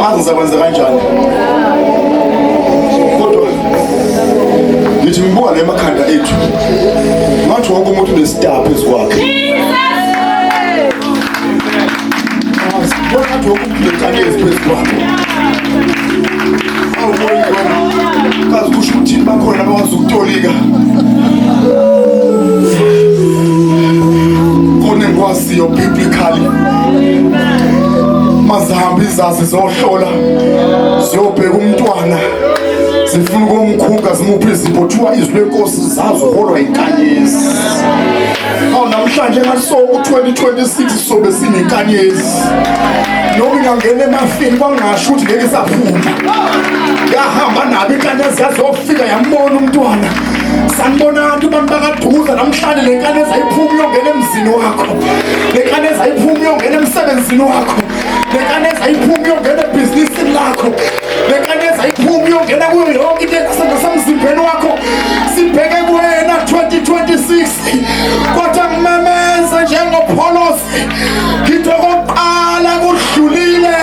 Angazi ngizakwenza kanjani. Kodwa ngithi ngibuka le makhanda ethu. Ngathi wonke umuntu unestar phezu kwakhe. Ngathi wonke umuntu unenkanyezi phezu kwakhe. Awu moya kazi kusho ukuthini bakhona abakwazi ukutolika. Khona engikwaziyo biblically. Mazihambe izazi zohlola ziyobheka umntwana zifuna ukumkhunga zimuphe izipho kuthiwa izwi lenkosi zaziholwa inkanyezi. Awu namhlanje ngaso u-2026 sobe sinenkanyezi. Noma ingangena emafini kwangasho ukuthi ngeke isaphuma. Yahamba nabo inkanyezi yazofika yambona umntwana. Sanibonani abantu bakaDukuza namhlanje le nkanyezi ayiphumi iyongena emzini wakho. Le nkanyezi ayiphumi iyongena emsebenzini wakho. Le nkanyezi ayiphumi iyongena ebhizinisini lakho. Le nkanyezi ayiphumi iyongena kuyo yonke into esemzimbeni wakho. Sibheke kuwena 2026. Kodwa ngimemeze njengoPaulos ngithi okokuqala kudlulile.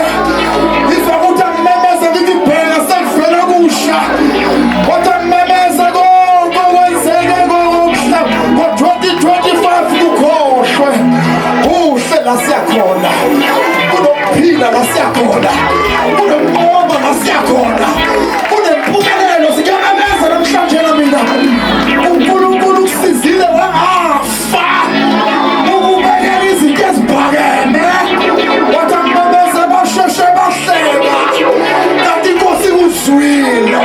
Ngizwa ukuthi angimemeze ngithi bheka sekuvele kusha. Kodwa ngimemeze konke okwenzeke ngokuhla ngo-2025 kukhohlwe. Kuhle la siyakhona. Kunokuphila la siyakhona. Kunokunqoba la siyakhona. Kunempumelelo siyamemeza namhlanje na mina. uNkulunkulu ukusizile wangafa. Ukubekela izinto eziphakeme. Wathi angimemeze basheshe bahleka. Kanti inkosi ikuzwile.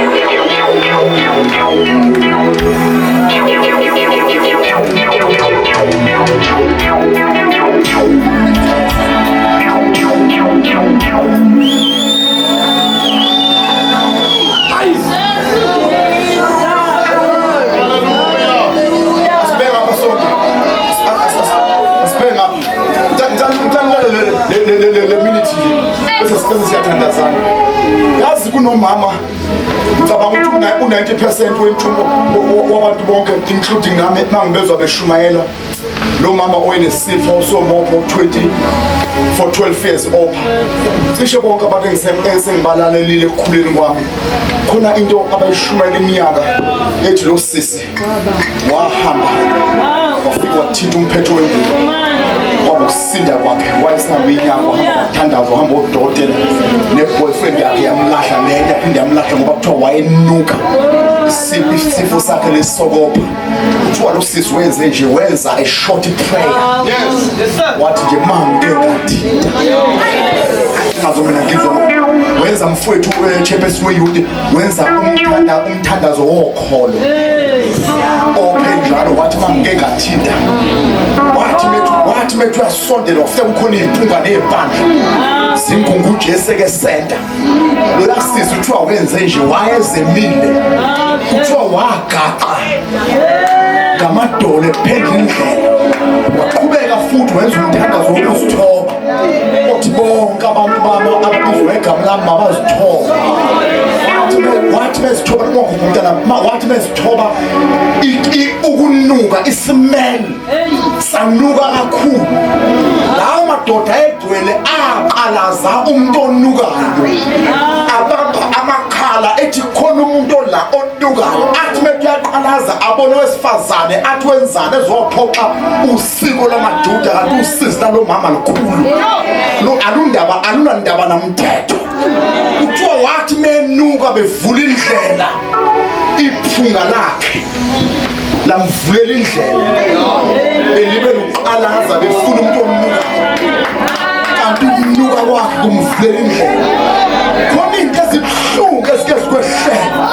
Asibheke ngapha sonke. Asibheke ngapha. Ngicela le minute nje. Bese siyathandazana. Yazi kunomama Ngicabanga ukuthi u-90% wentumo wabantu bonke including nami mangibezwa beshumayela lo mama oyenesifo somopho 20 for 12 years opha cishe bonke abantu engisengibalalelile ekukhuleni kwami khona into abayishumayela iminyaka ethi lo sisi wahamba wafika wathinta umphetho wengubo kwaba ukusinda kwakhe wayesingabinyaka wahamba wathandaza wahamba odokotela ne-boyfriend yakhe yamlahla lento yaphinde yamlahla ngoba kuthiwa wayenuka isifo sakhe lesokopha kuthiwa lo sisi wenze nje wenza a short prayer wathi nje mangike ngathinta ngazo mina ngizwa wenza mfowethu eh, chairperson weyouth wenza umthanda umthandazo wokholo ophe njalo wathi mangike ngathinta wathi methu wathi methu uyasondela wafika kukhona iy'mpunga ney'mpandla zingungu uJesu ke center loya sisi kuthiwa wenze nje wayezemile kuthiwa wagaqa ngamadolo ephendla indlela waqhubeka futhi wenza umthandazo wokuzithoba othi bonke abantu bami ababizwa egama lami mabazithoba wathi bezithoba umntana wathi bezithoba ukunuka isimel sanuka kakhulu lawo madoda ayegcwele aqalaza umuntu onukayo abamba amakhala ethi khona umuntu la onukayo athi mekuyaqalaza abone wesifazane athi wenzani ezophoxa usiko lamaJuda kanti usizi lalomama lukhulu alundaba alunandaba namthetho kuthiwa wathi menuka bevula indlela iphunga lakhe lamvulela indlela belibe luqalaza befuna umuntu omnukayo kanti ukunuka kwakhe kumvulela indlela khona into ezibuhlungu ezike zikwehlela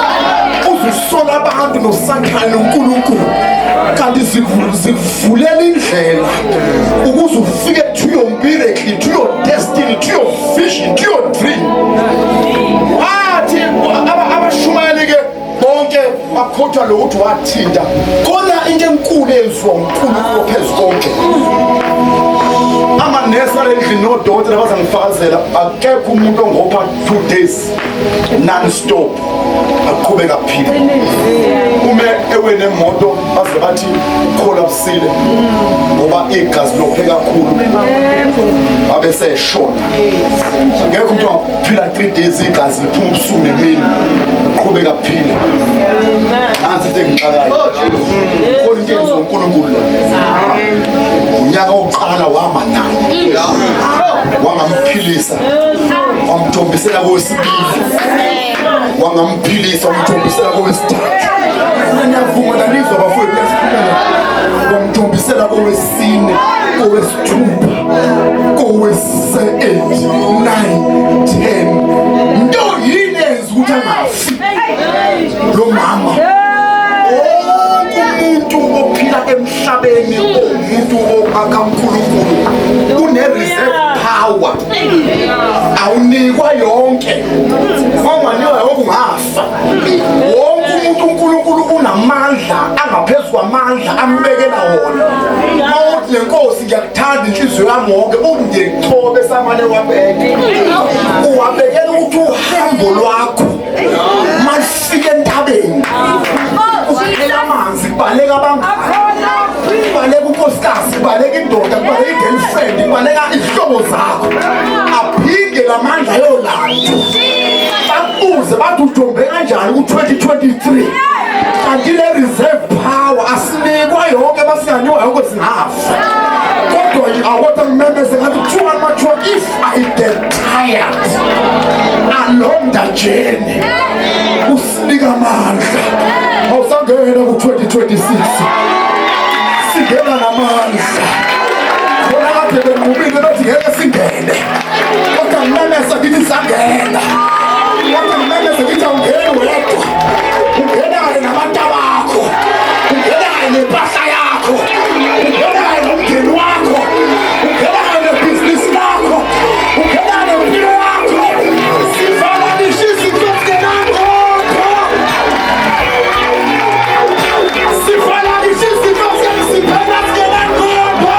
uzusola abantu nosathane noNkulunkulu kanti zikuvulela indlela ukuze ufike to your miracle to your destiny to your vision to your dream wathi abashumayeli ke bonke bakhothwa lokuthi wathinta kona into enkulu eyenziwa uNkulunkulu phezu konke amanesi alendlini nodokotela bazangifakazela akekho umuntu ongopha 2 days non stop aqhubeka aphile ume ewe nemoto baze bathi ukholapsile ngoba igazi lophe kakhulu babe seshona ngekho umuntu phila 3 days igazi liphuma ubusuku nemini uqhubeka phile nansi into engixakayo khona into enziwa uNkulunkulu la unyaka wokuqala wama naye wangamphilisa wamthombisela kowesibili wangamphilisa wamthombisela kowesithathu niyavuma nanizwa bafowethu wamthombisela kowesine kowesithupha kowese-8 9 10 nto yini enza ukuthi angafi lo mama wonke umuntu ophila emhlabeni owumuntu okaNkulunkulu une-reserve power awunikwa yonke wanganikwa yonke ungafa wonke umuntu uNkulunkulu unamandla angaphezu kwamandla ambekela wona mawuthi lenkosi ngiyakuthanda inhliziyo yami wonke ungechobe samane wabeke uwabekela ukuthi uhambo lwakho malifike entabeni kuphela amanzi kubaleka abangani kubaleka unkosikazi kubaleka indoda kubaleka i-girlfriend kubaleka izihlobo zakho aphinde lamandla ayolandwa bakubuze bathi ujombe kanjani ku-2023 kanti le reserve power asinikwa yonke masinganikwa yonke singafa kodwa akodwa ngimemeze ngathi kuthiwa mathiwa if i get tired along the journey usinika amandla awusangena ku-2026 singena namandla khona kade benqubile bathi ngeke singene kodwa ngimemeza ngithi sangena kodwa ngimemeza ngithi awungeni wedwa ungena kanye nabantu abakho ungena kanye nempahla yakho ungena kanye nomndeni wakho ungena kanye nebhizinisi lakho ungena kanye nempilo yakho sivala ngisho izinto ezingenangqondo sivala ngisho izinto ezingenangqondo.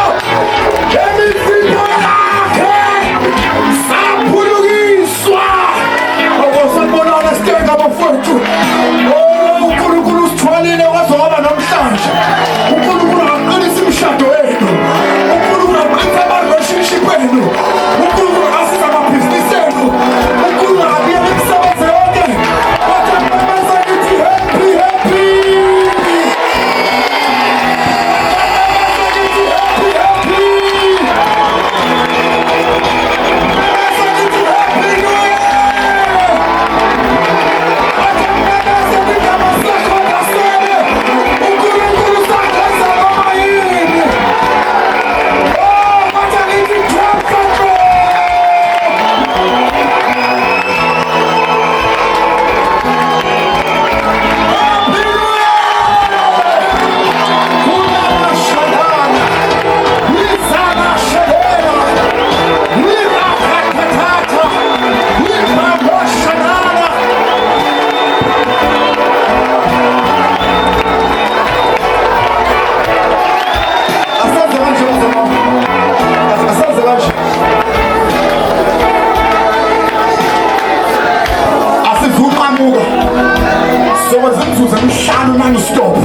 Ngizokwenza imizuzu emihlanu non stop.